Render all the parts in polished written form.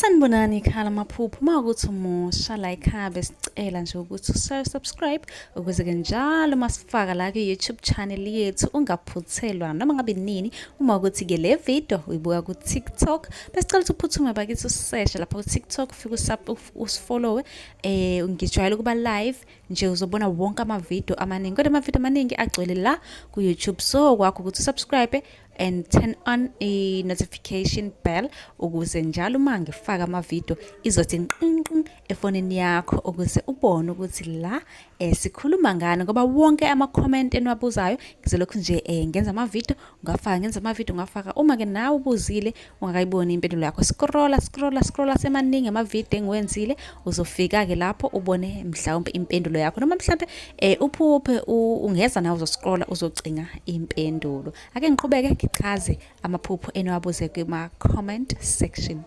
Sanibonani ikhala amaphupho uma ukuthi umusha la ekhaya besicela nje ukuthi usubscribe ukuze ke njalo uma sifaka la ku-YouTube channel yethu ungaphuthelwa noma ngabe nini. Uma ukuthi ke le video uyibuka ku-TikTok, besicela ukuthi uphuthume bakithi useshe lapha ku-TikTok, ufike usifollowe. Ngijwayele ukuba live nje, uzobona wonke amavidiyo amaningi, kodwa amavidiyo amaningi agcwele la ku-YouTube, so kwakho ukuthi usubscribe and turn on i-notification bell ukuze njalo uma ngifaka amavidiyo izothi nqinqin efonini yakho, ukuze ubone ukuthi la sikhuluma ngani, ngoba wonke ama-comment eniwabuzayo ngizolokhu nje ngenza amavidiyo ungafaka, ngenza amavidiyo ungafaka. Uma ke nawe ubuzile ungakayiboni impendulo yakho, scrolla, scrolla, scrolla, semaningi amavidiyo engiwenzile, uzofika-ke lapho ubone mhlawumbe impendulo yakho, noma mhlawumbe uphuphe ungeza nawe uzoscrolla uzocinga impendulo. Ake ngiqhubeke ngichaze amaphupho eniwabuze kuma-comment section.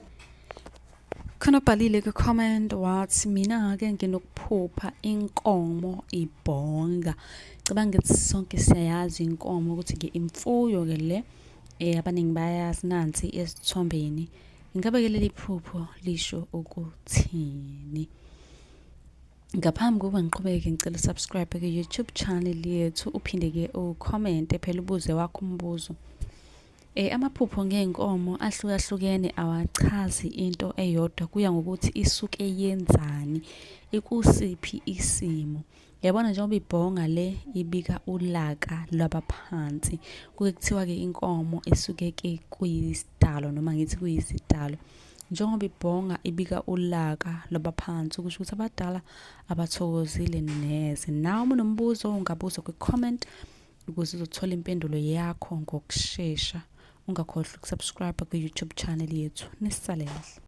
Khona obhalile ku-comment wathi, mina-ke nginokuphupha inkomo ibhonga. Cabanga ukuthi sonke siyayazi inkomo ukuthi-ke imfuyo-ke le, abaningi bayazi, nansi esithombeni. Ingabe-ke leli phupho lisho ukuthini? Ngaphambi kokuba ngiqhubeke, ngicela usubscribe ku-YouTube channel yethu, uphinde-ke ucommente phela ubuze wakho umbuzo. Amaphupho ngey'nkomo ahlukahlukene, awachazi into eyodwa, kuya ngokuthi isuke yenzani, ikusiphi isimo. Yabona njengoba ibhonga le ibika ulaka lwabaphansi. Kuke kuthiwa-ke inkomo isuke-ke kuyisidalo, noma ngithi kuyizidalo. Njengoba ibhonga ibika ulaka lwabaphansi, kusho ukuthi abadala abathokozile neze. Nawe uma unombuzo ungabuza kwi-comment ukuze uzothola impendulo yakho ngokushesha. Ungakhohlwa ukusubscribe kwi-YouTube channel yethu. Nisale kahle.